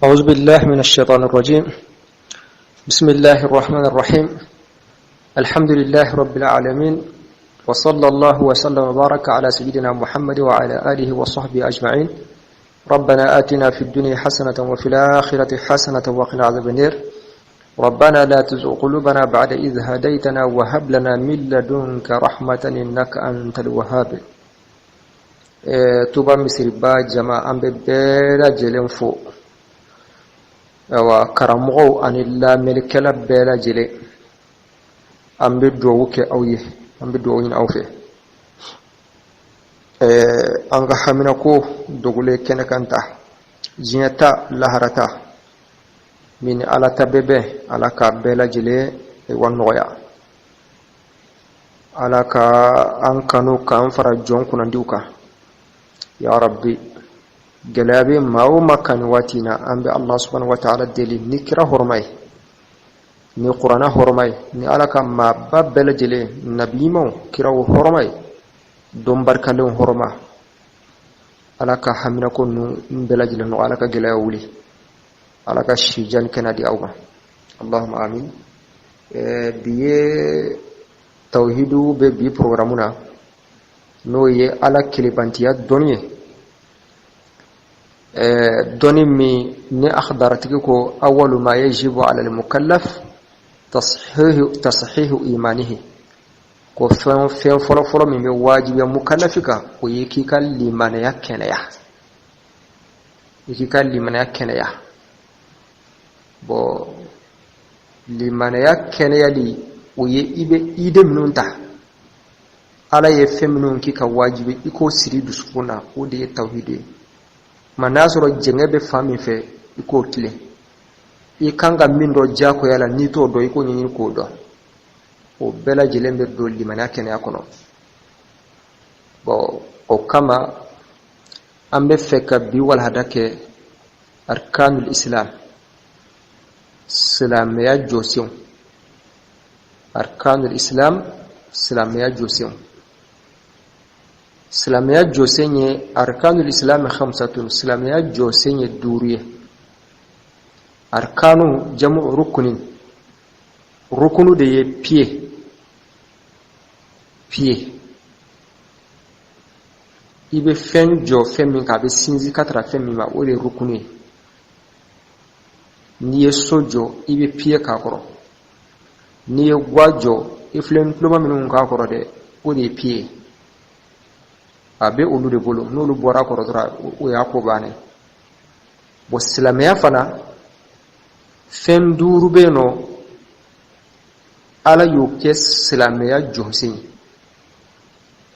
أعوذ بالله من الشيطان الرجيم. بسم الله الرحمن الرحيم. الحمد لله رب العالمين، وصلى الله وسلم وبارك على سيدنا محمد وعلى آله وصحبه أجمعين. ربنا آتنا في الدنيا حسنة وفي الآخرة حسنة وقنا عذاب النار. ربنا لا تزغ قلوبنا بعد إذ هديتنا وهب لنا من لدنك رحمة إنك أنت الوهاب. Tuba misiriba jama, an bɛ bɛɛ lajɛlen fo, awa karamɔgɔw ani lamɛnnikɛla bɛɛ lajɛlen. An bɛ dugawu kɛ aw ye, an bɛ dugawu ɲini aw fɛ. An ka haminako dogolen kɛnɛ kan ta, diɲɛ ta, lahara ta, min ni Ala ta bɛ bɛn, Ala k'a bɛɛ lajɛlen wa nɔgɔya. Ala ka an kanu k'an fara jɔn kunnandiw kan, ya Rabbi. Gɛlɛya bɛ maa o maa kan nin waati in na, an bɛ Allah subhanahu wa ta'ala deli ni kira hɔrɔma ye, ni kuranɛ hɔrɔma ye, ni Ala ka maaba bɛɛ lajɛlen, nabi ɲumanw, kiraw hɔrɔma ye, don barikalenw hɔrɔma, Ala ka haminako ninnu bɛɛ lajɛlen nɔgɔya, Ala ka gɛlɛya wuli, Ala ka sijan kɛnɛ di aw ma. Allahumma amin. Bi ye tawhidu bɛ bi programme na, n'o ye Ala kelebantiya dɔnni ye, dɔnni min ni akhdaratigi ko awwalu ma yajibu ala al-mukallaf tashihu imanihi, ko fɛn fɔlɔ fɔlɔ min bɛ wajibiya mukallafi kan, o ye k'i ka limanaya kɛnɛya, i k'i ka limanaya kɛnɛya. Bon, limanaya kɛnɛyali, o ye i bɛ idée minnu ta, Ala ye fɛn minnu k'i ka wajibi, i k'o siri dusukun na, o de ye tawhidu ye. Ma n'a sɔrɔ jɛngɛ bɛ fan min fɛ, i k'o tilen. I kan ka min dɔn diyagoya la, n'i t'o dɔn, i k'o ɲɛɲini k'o dɔn. O bɛɛ lajɛlen bɛ don limaniya kɛnɛya kɔnɔ. Bon, o kama an bɛ fɛ ka bi walahada kɛ arkanul islam, silamɛya jɔsenw. Arkanul islam, silamɛya jɔsenw. Silamɛya jɔsen ye arkanul islam khamsatun, silamɛya jɔsen ye duuru ye. Arkanu jamu rukunin, rukunu de ye pied, pied. I bɛ fɛn jɔ fɛn min kan, a bɛ sinsin ka tara fɛn min ma, o de ye rukunu ye. N'i ye so jɔ, i bɛ pied k'a kɔrɔ. N'i ye gwa jɔ, i filɛ tuloma minnu k'a kɔrɔ dɛ, o de ye pied ye. A bɛ olu de bolo, n'olu bɔra a kɔrɔ dɔrɔn, o y'a ko bannen. Bon, silamɛya fana, fɛn duuru bɛ yen nɔ, Ala y'o kɛ silamɛya jɔsen ye.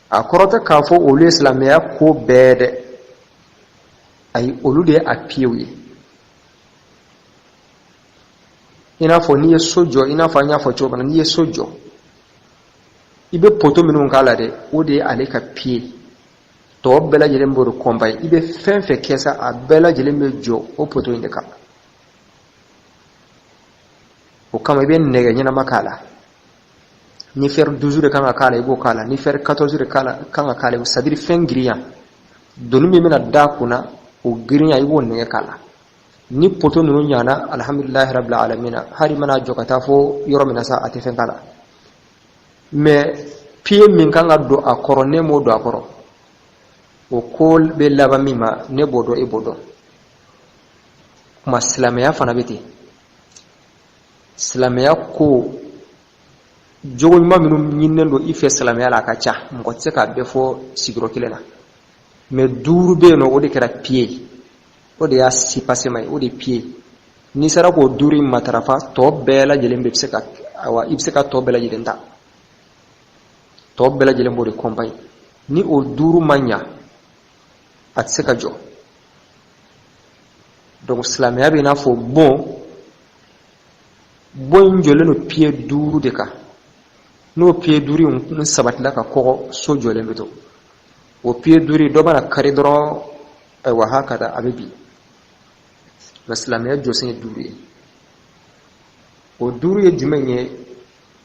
A kɔrɔ tɛ k'a fɔ olu ye silamɛya ko bɛɛ dɛ, ayi, olu de ye a pieds ye. I n'a fɔ n'i ye so jɔ, i n'a fɔ an y'a fɔ cogo min na, n'i ye so jɔ, i bɛ poteau minnu k'a la dɛ, o de ye ale ka pied. Tɔ bɛɛ lajɛlen b'o de kɔnba ye. I bɛ fɛn fɛn kɛ sa, a bɛɛ lajɛlen bɛ jɔ o poteau in de kan. O kama i bɛ nɛgɛ ɲɛnama k'a la. Ni fer 12 de kan ka k'a la, i b'o k'a la. Ni fer 14 de kan ka k'a la, c'est à dire fɛn girinya, doni min bɛna da kunna, o girinya, i b'o nɛgɛ k'a la. Ni poteau ninnu ɲana, alhamdulilahi rabbil alamina, hali mana jɔ ka taa fo yɔrɔ min na sa, a tɛ fɛn k'a la. Mais pied min kan ka don a kɔrɔ, ne m'o don a kɔrɔ, o ko bɛ laban min ma, ne b'o dɔn, e b'o dɔn. Kuma silamɛya fana bɛ ten. Silamɛya ko jogo ɲuman minnu ɲininen don i fɛ silamɛya la, a ka ca, mɔgɔ tɛ se k'a bɛɛ fɔ sigiyɔrɔ kelen na. Mais duuru bɛ yen nɔ, o de kɛra pied ye, o de y'a sipasema ye, o de ye pied ye. N'i sera k'o duuru in matarafa, tɔ bɛɛ lajɛlen bɛ se ka, awa, i bɛ se ka tɔ bɛɛ lajɛlen ta, tɔ bɛɛ lajɛlen b'o de kɔnpaye. Ni o duuru ma ɲa, a tɛ se ka jɔ. Donc silamɛya bɛ i n'a fɔ bon, bon in jɔlen don pied duuru de kan. N'o pied duuru in sabatila ka kɔgɔ, so jɔlen bɛ to. O pied duuru, dɔ mana kari dɔrɔn, ayiwa, ha ka da, a bɛ bin. Mais silamɛya jɔsen ye duuru ye. O duuru ye jumɛn ye?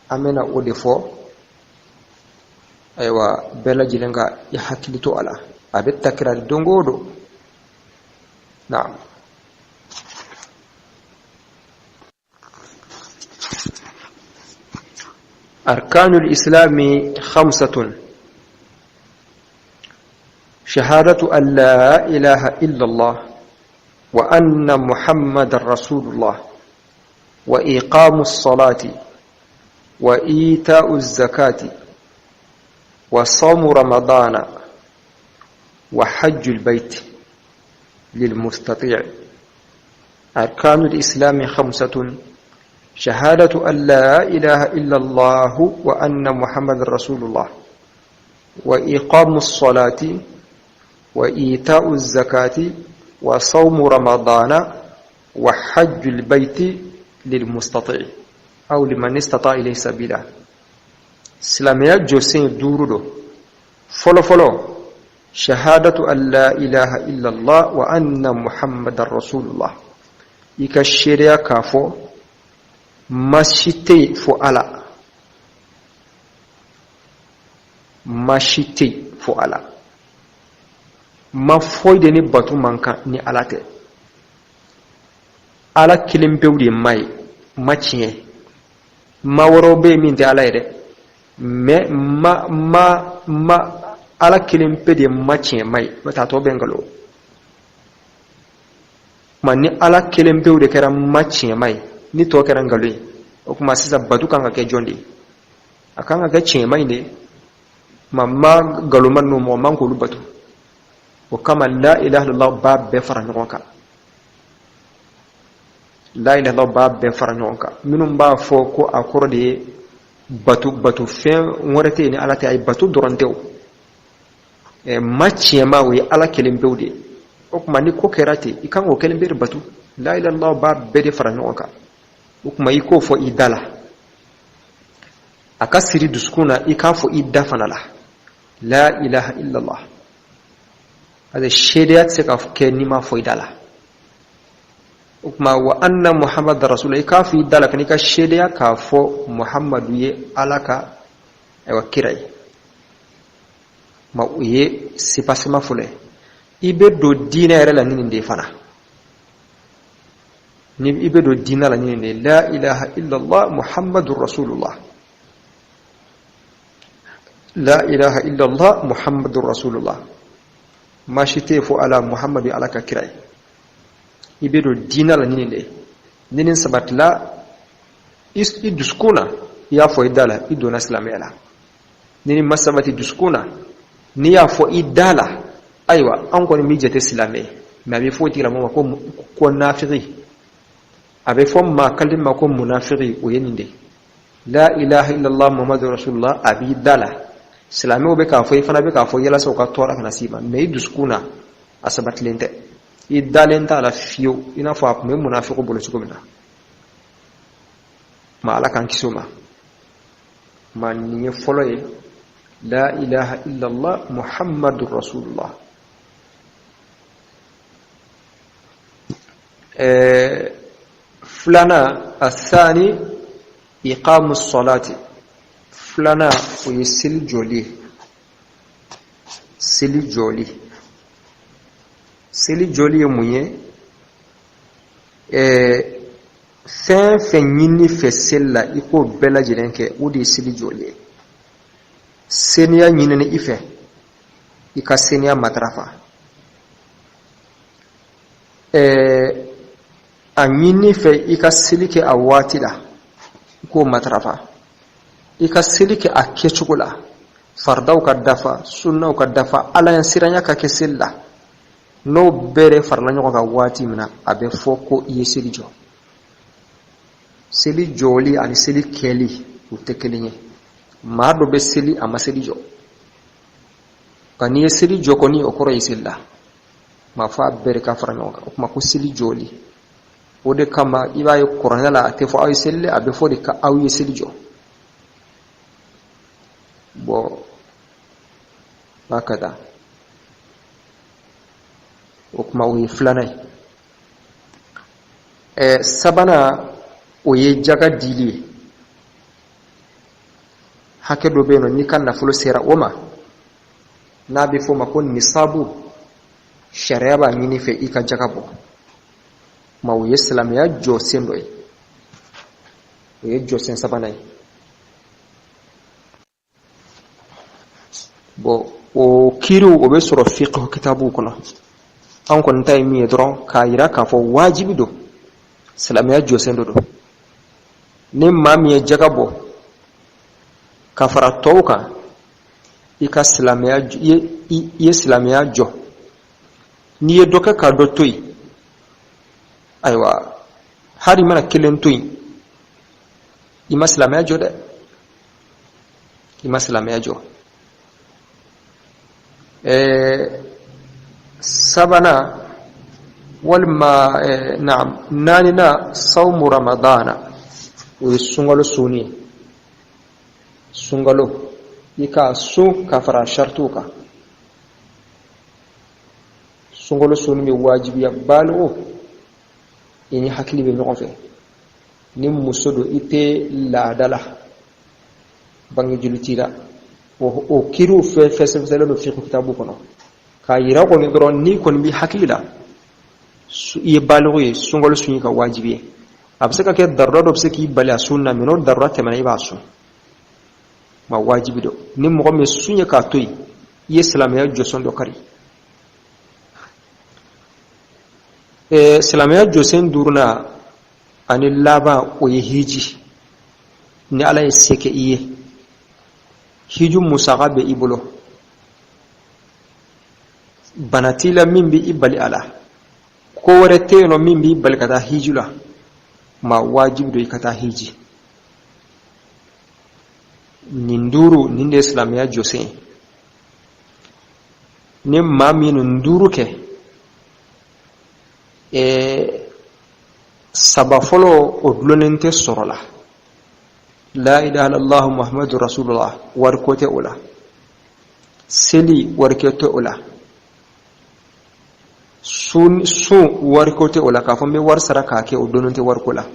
An bɛna o de fɔ. Ayiwa, bɛɛ lajɛlen ka i hakili to a la, a bɛ takirari don o don. Naam. Arkanul islami khamsatun shahadatu an la ilaha illallah wa anna muhammadan rasulullah wa iqamu salati wa ita'u zakati wa sawmu ramadana wa hajjul bayt lilmustati' أركان الإسلام خمسة شهادة أن لا إله إلا الله وأن محمد رسول الله وإقام الصلاة وإيتاء الزكاة وصوم رمضان وحج البيت للمستطيع أو لمن استطاع إليه سبيلا silamɛya jɔsen duuru don fɔlɔ fɔlɔ shahadatu an la ilaha illallah wa anna muhammadan rasulullah i ka seereya k'a fɔ ma si tɛ yen fo ala ma si tɛ yen fo ala ma foyi de ni bato man kan ni ala tɛ ala kelen pewu de ye ma ye ma tiɲɛ ma wɛrɛw bɛ yen min tɛ ala ye dɛ mais ma ma ma ala kelen pe de ye ma tiɲɛ ma ye n'o tɛ a tɔ bɛɛ nkalon tuma ni ala kelen pewu de kɛra ma tiɲɛ ma ye ni tɔ kɛra nkalon ye o tuma sisan bato kan ka kɛ jɔn de ye a kan ka kɛ tiɲɛma in de ye ma ma nkalonma ninnu mɔgɔ man k'olu bato o kama la ilaha illallah b'a bɛɛ fara ɲɔgɔn kan la ilaha illallah b'a bɛɛ fara ɲɔgɔn kan minnu b'a fɔ ko a kɔrɔ de ye bato bato fɛn wɛrɛ tɛ yen ni ala tɛ ayi bato dɔrɔn tɛ o ma tiɲɛma o ye ala kelen pewu de ye o tuma ni ko kɛra ten i kan k'o kelen pe de bato la ilaha illallah b'a bɛɛ de fara ɲɔgɔn kan o tuma i k'o fɔ i da la a ka siri dusukun na i k'a fɔ i da fana la la ilaha illallah parce que seereya tɛ se ka kɛ n'i m'a fɔ i da la o tuma wa anna muhammad rasulullah i k'a fɔ i da la fana i ka seereya k'a fɔ muhammadu ye ala ka ayiwa kira ye ma o ye sipasima fɔlɔ ye i bɛ don diinɛ yɛrɛ la ni nin de ye fana ni i bɛ don diinɛ la ni nin de ye la ilaha illallah muhammadu rasulullah la ilaha illallah muhammadu rasulullah maa si tɛ yen fo ala muhammadu ye ala ka kira ye i bɛ don diinɛ la ni nin de ye ni nin sabatila i dusukun na i y'a fɔ i da la i donna silamɛya la ni nin ma sabati dusukun na n'i y'a fɔ i da la ayiwa an kɔni b'i jate silamɛ ye mais a bɛ fɔ o tigilamɔgɔ ma ko ko nafigi a bɛ fɔ maa kalite ma ko munafigi o ye nin de ye la ilaha illallah muhammadu rasulullah a b'i da la silamɛw bɛ k'a fɔ i fana bɛ k'a fɔ yalasa u ka tɔɔrɔ kana s'i ma mais i dusukun na a sabatilen tɛ i dalen t'a la fiyewu i n'a fɔ a tun bɛ munafigiw bolo cogo min na ma ala k'an kisi o ma ma nin ye fɔlɔ ye la ilaha illallah muhammadu rasulullah ɛɛ filanan asani iqamu salati filanan o ye seli jɔli ye seli jɔli seli jɔli ye mun ye ɛɛ fɛn fɛn ɲini fɛ seli la i k'o bɛɛ lajɛlen kɛ o de ye seli jɔli ye seniya ɲinini i fɛ i ka seniya matarafa ɛɛ a ɲini fɛ i ka seli kɛ a waati la i k'o matarafa i ka seli kɛ a kɛcogo la faridaw ka dafa sunnaw ka dafa ala ɲɛsiranya ka kɛ seli la n'o bɛɛ de farala ɲɔgɔn kan waati min na a bɛ fɔ ko i ye seli jɔ seli jɔli ani seli kɛli u tɛ kelen ye maa dɔ bɛ seli a ma seli jɔ nka n'i ye seli jɔ kɔni o kɔrɔ ye seli la maa fɔ a bɛɛ de ka fara ɲɔgɔn kan o tuma ko seli jɔli o de kama i b'a ye kuranɛ la a tɛ fɔ aw ye seli a bɛ fɔ de ka aw ye seli jɔ bɔn n'a ka taa o tuma o ye filanan ye ɛ sabanan o ye jaga dili ye hakɛ dɔ bɛ yen nɔ n'i ka nafolo sera o ma n'a bɛ f'o ma ko nisabu sariya b'a ɲini fɛ i ka jaga bɔ ma o ye silamɛya jɔsen dɔ ye o ye jɔsen sabanan ye Bon, o kiiriw o bɛ sɔrɔ fiqh kitabuw kɔnɔ. An kɔni ta ye min ye dɔrɔn, k'a yira k'a fɔ wajibi don, silamɛya jɔsen dɔ don. Ni maa min ye jaga bɔ ka fara tɔw kan, i ka silamɛya, i ye silamɛya jɔ. N'i ye dɔ kɛ ka dɔ to yen, ayiwa, hali i mana kelen to yen, i ma silamɛya jɔ dɛ, i ma silamɛya jɔ. Sabanan walima naam, naaninan, sawmu ramadana, o ye sunkalo sunni ye. Sunkalo, i ka sun ka fara saritiw kan. Sunkalo sunni bɛ wajibiya baliku, i ni hakili bɛ ɲɔgɔn fɛ. Ni muso don, i tɛ laada la, bangejoli t'i la, o kiriw fɛn fɛsɛfɛsɛlen don fiqh kitabu kɔnɔ k'a yira kɔni dɔrɔn, n'i kɔni bɛ hakili la, i ye baliku ye, sunkalo sun y'i kan wajibi ye. A bɛ se ka kɛ darura dɔ bɛ se k'i bali a sun na, mɛ n'o darura tɛmɛna, i b'a sun. Ma wajibi don. Ni mɔgɔ min sun ye k'a to yen, i ye silamɛya jɔsen dɔ kari. Silamɛya jɔsen duurunan ani laban, o ye hiji. Ni Ala ye se kɛ i ye, hiju musaka bɛ i bolo, bana t'i la min bɛ i bali a la, ko wɛrɛ tɛ yen nɔ min b'i bali ka taa hiju la, ma wajibi don i ka taa hiji. Nin duuru nin de ye silamɛya jɔsen ye. Ni maa min nin duuru kɛ, saba fɔlɔ o dulonnen tɛ sɔrɔ la, la ilaha illallah muhammadu rasulullah, wariko tɛ o la, seli wariko tɛ o la, sun wariko tɛ o la, k'a fɔ n bɛ wari sara k'a kɛ, o dulonnen tɛ wariko la.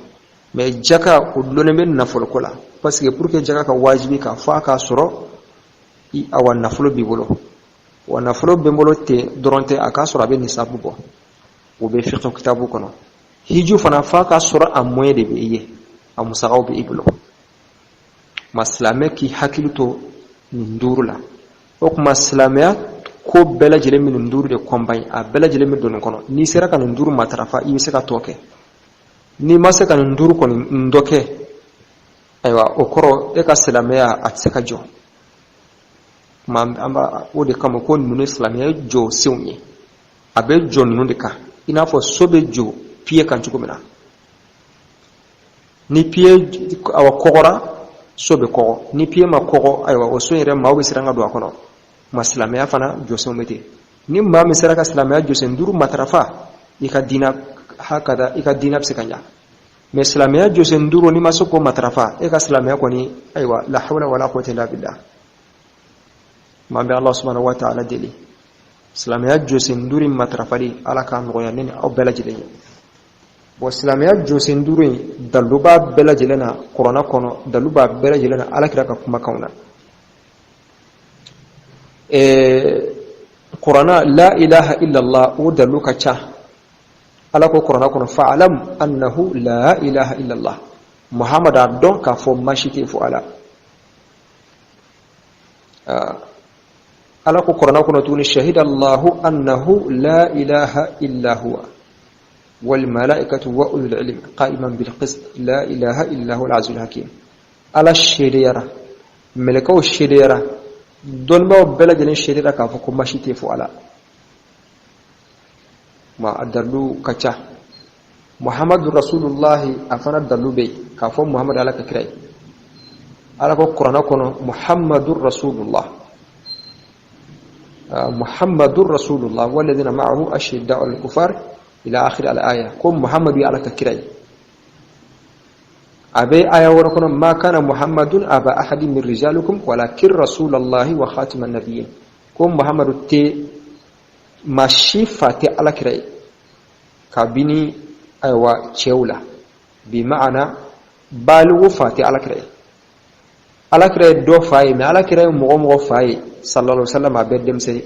Mɛ jaka, o dulonnen bɛ nafoloko la, parce que pour que jaka ka wajibi kan, fo a k'a sɔrɔ awa nafolo b'i bolo. Wa nafolo bɛ n bolo ten dɔrɔn tɛ, a k'a sɔrɔ a bɛ nisabu bɔ, o bɛ fiqh kitabu kɔnɔ. Hiju fana, f'a k'a sɔrɔ a moyen de bɛ i ye, a musakaw bɛ i bolo. Ma silamɛ k'i hakili to nin duuru la. O tuma silamɛya ko bɛɛ lajɛlen bɛ nin duuru de kɔnbaɲi, a bɛɛ lajɛlen bɛ don nin kɔnɔ. N'i sera ka nin duuru matarafa, i bɛ se ka tɔ kɛ. N'i ma se ka nin duuru kɔni dɔ kɛ, ayiwa, o kɔrɔ e ka silamɛya a tɛ se ka jɔ. Tuma an b'a o de kama ko ninnu ye silamɛya jɔsenw ye. A bɛ jɔ ninnu de kan, i n'a fɔ so bɛ jɔ piye kan cogo min na. Ni piye awa kɔgɔra, so bɛ kɔgɔ. Ni piye ma kɔgɔ, ayiwa, o so yɛrɛ maaw bɛ siran ka don a kɔnɔ. Ma silamɛya fana jɔsenw bɛ ten. Ni maa min sera ka silamɛya jɔsen duuru matarafa, i ka diina hakada, i ka diina bɛ se ka ɲa. Mɛ silamɛya jɔsen duuru, n'i ma se k'o matarafa, e ka silamɛya kɔni, ayiwa, la hawla wala quwwata illa billah. Maa bɛ Allah subhanahu wa ta'ala deli, silamɛya jɔsen duuru in matarafali, Ala k'a nɔgɔya ne ni aw bɛɛ lajɛlen ye. Bon, silamɛya jɔsen duuru in, dalu b'a bɛɛ lajɛlen na kuranɛ kɔnɔ, dalu b'a bɛɛ lajɛlen na Ala kira ka kumakanw na. Kuranɛ, la ilaha illallah, o dalu ka ca. Ala ko kuranɛ kɔnɔ: fa'alam annahu la ilaha illallah. Muhammad, a dɔn k'a fɔ ma si tɛ fo Ala. Ala ko kuranɛ kɔnɔ tuguni: shahida allahu annahu la ilaha illa huwa wal malaikatu wa ulul ilm qa'iman bil qist la ilaha illa huwa al azizul hakim. Ala seedeyara, mɛlɛkɛw seedeyara, dɔnnibaaw bɛɛ lajɛlen seedeyara k'a fɔ ko ma si tɛ fo Ala. Ma a dalilu ka ca. Muhammadu rasulullahi, a fana dalilu bɛ yen k'a fɔ Muhammadu Ala ka kira ye. Ala ko kuranɛ kɔnɔ: Muhammadu rasulullah, muhammadu rasulullah walladhina ma'ahu ashidda'u al kufar ila akhir al aya, ko Muhammadu ye Ala ka kira ye. A bɛ aya wɛrɛ kɔnɔ: ma kana muhammadun aba ahadin min rijalikum walakin rasulallahi wa khatiman nabiyyin, ko Muhammadu tɛ maa si fa tɛ, Ala kira ye kabini ayiwa cɛw la, bi ma'ana baliku fa tɛ Ala kira ye. Ala kira ye dɔ fa ye, mɛ Ala kira ye mɔgɔ mɔgɔ fa ye sallallahu alaihi wasallam, a bɛɛ denmisɛn ye.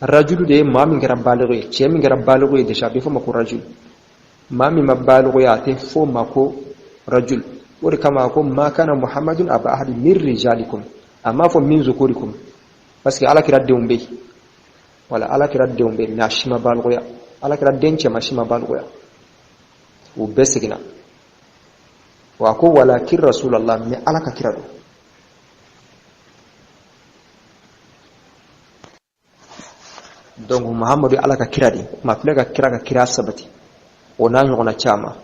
Rajulu de ye maa min kɛra baliku ye, cɛ min kɛra baliku ye déjà, a bɛ fɔ ma ko rajulu. Maa min ma baliku ye, a tɛ fɔ ma ko rajul. O de kama a ko: ma kana muhammadun aba ahadi min rijalikum, a m'a fɔ min zukurikum. Parce que ala kira denw bɛ yen, wala ala kira denw bɛ yen, mais a si ma balikuya. Ala kira den cɛman si ma balikuya, u bɛɛ seginna. Wa a ko walakin rasulallah, mais ala ka kira don. Donc Muhammadu ye ala ka kira de, ma filɛ ka kira ka kira sabati, o n'a ɲɔgɔnna caman.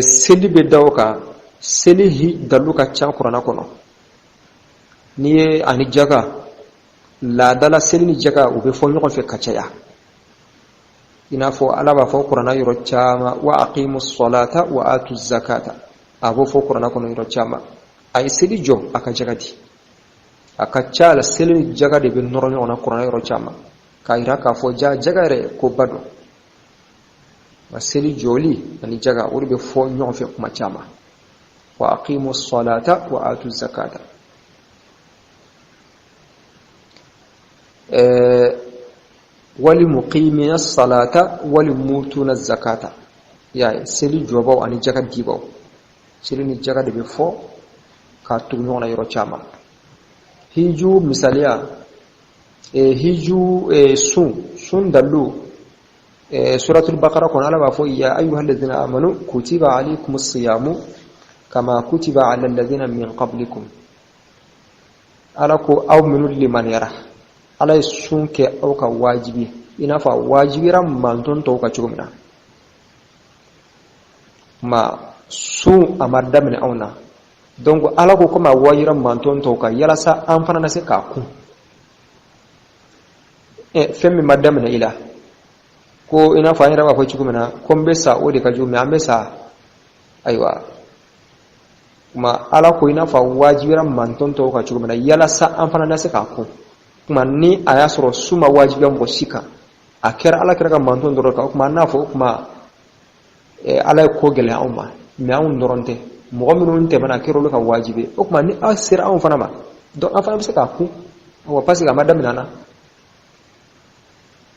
Seli bɛ da o kan, seli dalu ka ca kuranna kɔnɔ. N'i ye ani jaga, laadala seli ni jaga u bɛ fɔ ɲɔgɔn fɛ ka caya. I n'a fɔ ala b'a fɔ kuranna yɔrɔ caman, wa aqimu salata wa atu zakata, a b'o fɔ kuranna kɔnɔ yɔrɔ caman. A ye seli jɔ, a ka jaga di. A ka ca la seli ni jaga de bɛ nɔrɔ ɲɔgɔn na kuranna yɔrɔ caman, k'a yira k'a fɔ ja jaga yɛrɛ koba don. Nka seli jɔli ani jaga, o de bɛ fɔ ɲɔgɔn fɛ kuma caman. Wa aqimu salata wa atu zakata. Wali muqimina salata wali mutuna zakata. Ya ye seli jɔbaw ani jaga dibaw, seli ni jaga de bɛ fɔ k'a tugu ɲɔgɔn na yɔrɔ caman. Hiju misaliya, hiju, sun dalu, suratul bakara kɔnɔ, ala b'a fɔ ya ayyuhal ladina amanu kutiba alaykumus siyamu kama kutiba ala alladhina min qablikum. Ala ko aw minnu limaniyara, ala ye sun kɛ aw ka wajibi i n'a fɔ a wajibira manton tɔw kan cogo min na. Ma sun a ma daminɛ anw na, donc ala ko komi a wajibira manton tɔw kan, yalasa an fana na se k'a kun. Fɛn min ma daminɛ i la, ko i n'a fɔ an yɛrɛ b'a fɔ cogo min na ko n bɛ sa, o de ka jugu, mais an bɛ sa. Ayiwa, kuma ala ko i n'a fɔ a wajibira manton tɔw kan cogo min na, yalasa an fana na se k'a kun. Kuma ni a y'a sɔrɔ sun ma wajibiya mɔgɔ si kan, a kɛra ala kɛra ka manton dɔrɔn kan, o kuma an n'a fɔ o kuma ala ye ko gɛlɛya anw ma, mais anw dɔrɔn tɛ, mɔgɔ minnu tɛmɛna a kɛra olu ka wajibi. O kuma ni aw sera anw fana ma, donc an fana bɛ se k'a kun wa, parce que a ma daminɛ an na.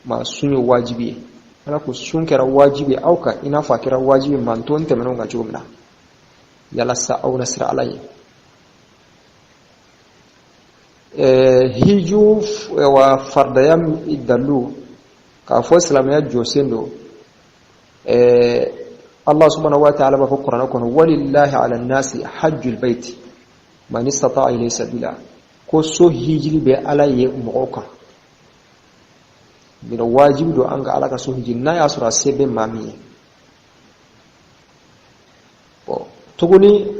Ma sun ye wajibi ye, ala ko sun kɛra wajibi ye aw kan i n'a fɔ a kɛra wajibi manton tɛmɛnenw kan cogo min na, yalasa aw na siran ala ye. Hiju wa faridaya dalu k'a fɔ silamɛya jɔsen don. Allah subhanahu wa ta'ala b'a fɔ kuranɛ kɔnɔ, walillahi ala nasi hajjul baiti man istata'a ilayhi sabila, ko so hijili bɛ ala ye mɔgɔw kan. Bina wajibi don an ka ala ka so hiji n'a y'a sɔrɔ a se bɛ maa min ye. Bon, tuguni,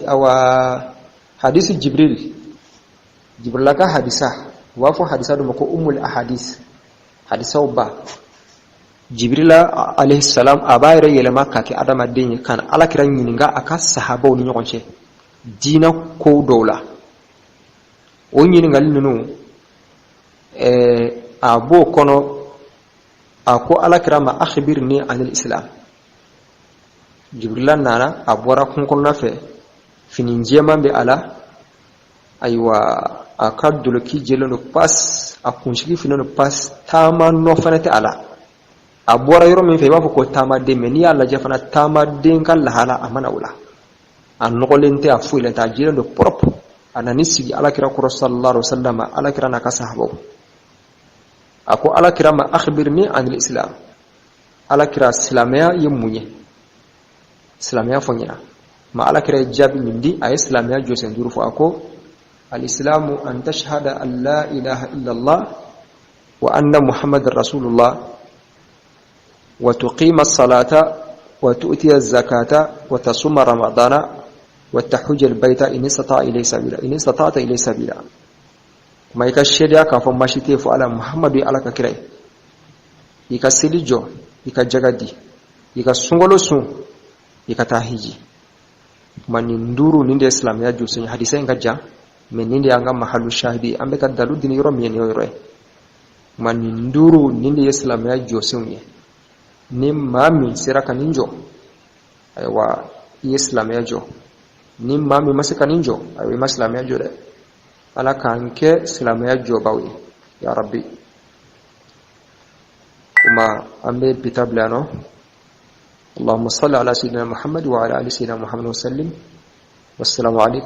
awa hadisi Jibril, Jibrila ka hadisa, u b'a fɔ hadisa dɔ ma ko umul ahadis, hadisaw ba. Jibrila alayhi salam a b'a yɛrɛ yɛlɛma k'a kɛ adamaden ye ka na ala kira ɲininka a ka sahabaw ni ɲɔgɔn cɛ diinɛ kow dɔw la. O ɲininkali ninnu, a b'o kɔnɔ, a ko ala kira ma akhbirni anil islam. Jibrila nana, a bɔra kungo kɔnɔna fɛ, fini jɛman bɛ a la, ayiwa a ka doloki jɛlen don pas, a kunsigi finnen don pas, taama nɔ fana tɛ a la. A bɔra yɔrɔ min fɛ, i b'a fɔ ko taamaden, mais n'i y'a lajɛ fana, taamaden ka lahala a ma na o la, a nɔgɔlen tɛ, a foyilen tɛ, a jɛlen don propre. A nana sigi ala kira kɔrɔ sallallahu alaihi wasallam, ala kira n'a ka sahabaw. A ko ala kira ma akhbirni anil islam, ala kira silamɛya ye mun ye, silamɛya fɔ n ɲɛna. Ma ala kira ye jaabi min di, a ye silamɛya jɔsen duuru fɔ. A ko alisilamu an tashhada an la ilaha illallah wa anna muhammadan rasulullah wa tuqima salata wa tu'tiya zakata wa tasuma ramadana wa tahujja albayta in istata'a ilayhi sabila, in istata'ta ilayhi sabila. Kuma i ka seedeya k'a fɔ masi tɛ fo ala, muhammadu ye ala ka kira ye, i ka seli jɔ, i ka jaga di, i ka sunkalo sun, i ka taa hiji. Kuma nin duuru nin de ye silamɛya jɔsen ye. Hadisa in ka jan, mais nin de y'an ka mahalu shahidi, an bɛ ka dalu di yɔrɔ min ye nin yɔrɔ ye. Kuma nin duuru nin de ye silamɛya jɔsenw ye. Ni maa min sera ka nin jɔ, ayiwa i ye silamɛya jɔ. Ni maa min ma se ka nin jɔ, ayiwa i ma silamɛya jɔ dɛ. Ala k'an kɛ silamɛya jɔbaw ye, ya rabbi. Kuma an bɛ bi ta bila yan nɔ. اللهم صل على سيدنا محمد وعلى ال سيدنا محمد وسلم، والسلام عليكم.